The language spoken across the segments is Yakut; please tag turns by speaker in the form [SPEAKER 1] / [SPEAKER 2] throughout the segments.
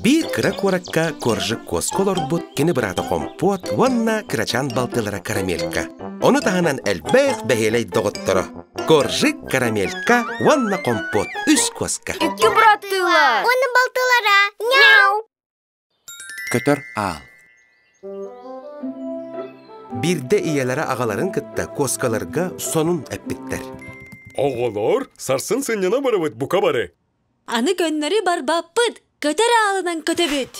[SPEAKER 1] Биир кыра куоракка Коржик куоска олорбут кини быраата Хомпуот уонна кырачаан балтылара Карамелька. Ону таһынан элбэх бэһиэлэй доҕотторо Коржик, Карамелька уонна Хомпуот үс куоска.
[SPEAKER 2] Икки быраттыылар.
[SPEAKER 3] Уонна балтылара. Няу!
[SPEAKER 1] Көтөр аал. Биирдэ ийэлэрэ аҕаларын кытта куоскаларга сонун эппиттэр.
[SPEAKER 4] Оҕолор, сарсын сынньана барабыт бука бары.
[SPEAKER 5] Аны көннөрү барбаппыт, көтөр аалынан көтөбүт.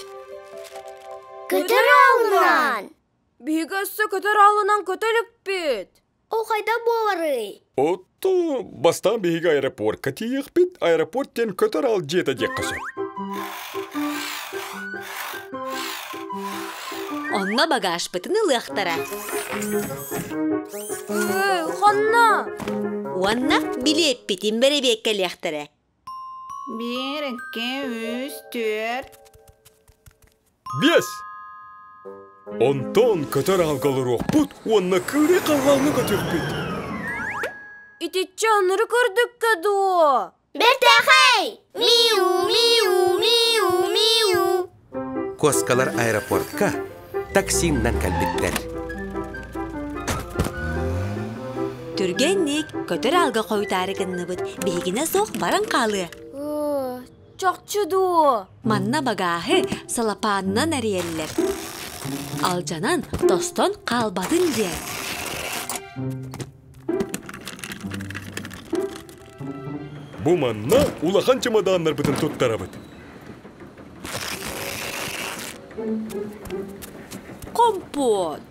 [SPEAKER 3] Көтөр аалынан!
[SPEAKER 2] Биһиги өссө көтөр аалынан көтө иликпит.
[SPEAKER 3] Ол хайда буоларый?
[SPEAKER 4] Отту бастаан биһиги аэропортка тиийиэхпит, аэропорт диэн көтөр аал дьиэтэ диэххэ сөп.
[SPEAKER 5] Онно багажпытын ылыахтара.
[SPEAKER 2] Эй, ханна?
[SPEAKER 5] Уонна билиэппитин бэрэбиэккэлиэхтэрэ.
[SPEAKER 6] Биир, икки, үс, түөрт.
[SPEAKER 4] Биэс! Онтон көтөр аалга олоруохпут уонна кыырай халлааҥҥа көтүөхпүт.
[SPEAKER 2] Итиччэ ынырык үрдүккэ дуо?
[SPEAKER 3] Бэртээхэй! Миу, миу, миу, миу.
[SPEAKER 1] Куоскалар аэропортка таксиннан кэлбиттэр.
[SPEAKER 5] Түргэнник көтөр аалга хойутаары гынныбыт, биһигинэ суох баран хаалыа.
[SPEAKER 2] Чахчы дуо?
[SPEAKER 5] Манна багааһы салапаанынан эрийэллэр. Алдьанан, тостон хаалбатын диэн.
[SPEAKER 4] Бу манна улахан чемоданнарбытын туттарабыт.
[SPEAKER 5] Компот.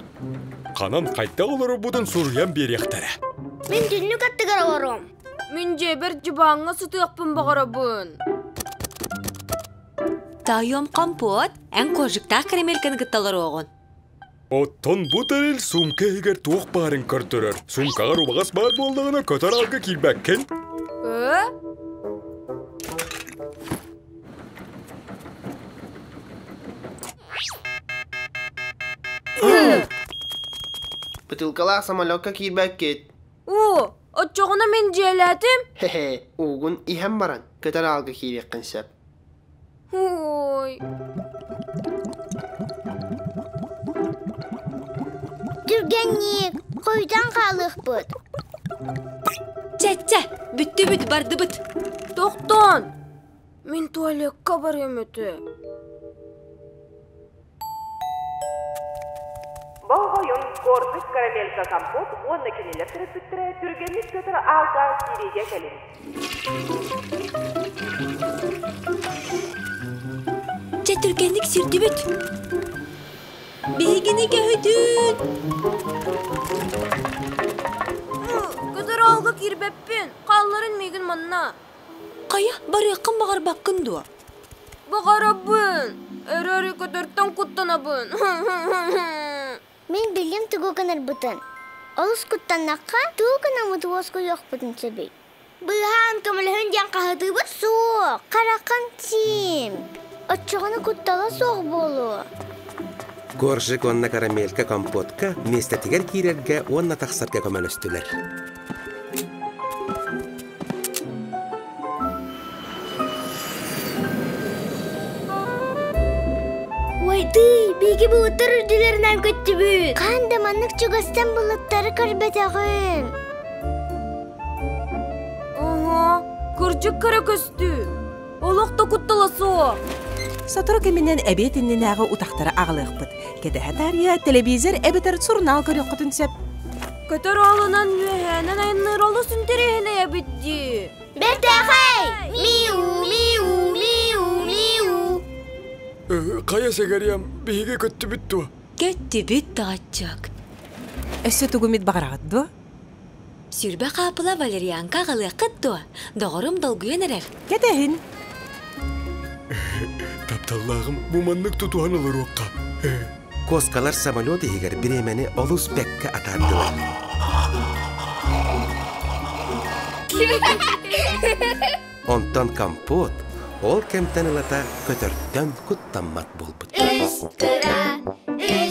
[SPEAKER 4] Ханан хайдах олорорбутун суруйан биэриэхтэрэ.
[SPEAKER 3] Мин түннүк аттыгар олоруом.
[SPEAKER 2] Мин дьиэбэр дьыбааҥҥа сытыахпын баҕарабын.
[SPEAKER 5] Тоойуом компот, эн кожиктаах карамельканы кытта олоруоҕун.
[SPEAKER 4] Оттон бу тэрил сумка иһигэр туох баарын көрдөрөр. Сумкаҕар убаҕас баар буоллаҕына көтөр аалга киирбэккин.
[SPEAKER 2] Э?
[SPEAKER 7] Бытыылкалаах самолекка киирбэккит.
[SPEAKER 2] Уу, оччоҕуна мин дьиэлээтим.
[SPEAKER 7] Хе-хе, уугун иһэн баран көтөр аалга киириэххин сөп.
[SPEAKER 2] Ой.
[SPEAKER 3] Түргэнник, хойутан хаалыахпыт.
[SPEAKER 5] Чэ-чэ, бүттүбүт, бардыбыт.
[SPEAKER 2] Тохтон! Мин туалекка барыам этэ.
[SPEAKER 8] Болҕойуҥ, Корзик карамелька компот уонна кинилэр төрөппүттэрэ түргэнник көтөр аалга киириигэ кэлиҥ.
[SPEAKER 5] Чэ, түргэнник сирдибит. Биһигини көһүтүн!
[SPEAKER 2] Көтөр аалга киирбэппин, хаалларын миигин манна.
[SPEAKER 5] Хайа, барыаххын баҕарбаккын дуо?
[SPEAKER 2] Баҕарабын. Эрээри көтөртөн куттанабын.
[SPEAKER 3] Мин билим тугу гынарбытын. Олус куттаннахха, тугу гынаммыт уоскуйуохпутун сөбүй? Быыһаан көмөлөһүн диэн хаһытыыбыт суох. Хараххын сиим. Оччоҕуна куттала суох буолуо.
[SPEAKER 1] Коржик уонна карамелька компотка миэстэтигэр киирэргэ уонна тахсарга көмөлөстүлэр.
[SPEAKER 3] Уойдуй, биһиги былыттар үрдүлэринэн көттүбүт. Хаһан да маннык чугастан былыттары көрбөтөҕүм.
[SPEAKER 2] Оһо, кырдьык кэрэ көстүү. Олох да куттала суох.
[SPEAKER 9] Сотору кэминэн эбиэт иннинээҕи утахтары аҕалыахпыт. Кэтэһэ таарыйа телевизор эбэтэр сурунаал көрүөххүтүн сөп.
[SPEAKER 2] Көтөр аалынан үөһээнэн айанныыр олус интэриэһинэй эбит дии.
[SPEAKER 3] Бэртээхэй! Миу, миу, миу, миу.
[SPEAKER 4] Хайа сэгэриэм, биһиги көттүбүт дуо?
[SPEAKER 5] Көттүбүт доҕоччуок.
[SPEAKER 9] Өссө тугу эмит баҕараҕыт дуо?
[SPEAKER 5] Сүүрбэ хаапыла валерьянка аҕалыаххыт дуо? Доҕорум долгуйан эрэр.
[SPEAKER 9] Кэтэһин.
[SPEAKER 4] Тапталлааҕым, бу маннык тутуһан олоруохха.
[SPEAKER 1] Куоскалар самолет иһигэр бириэмэни олус бэккэ атаардылар. Онтон компот ол кэмтэн ылата көтөртөн куттаммат буолбут.
[SPEAKER 3] Үс кыра, үс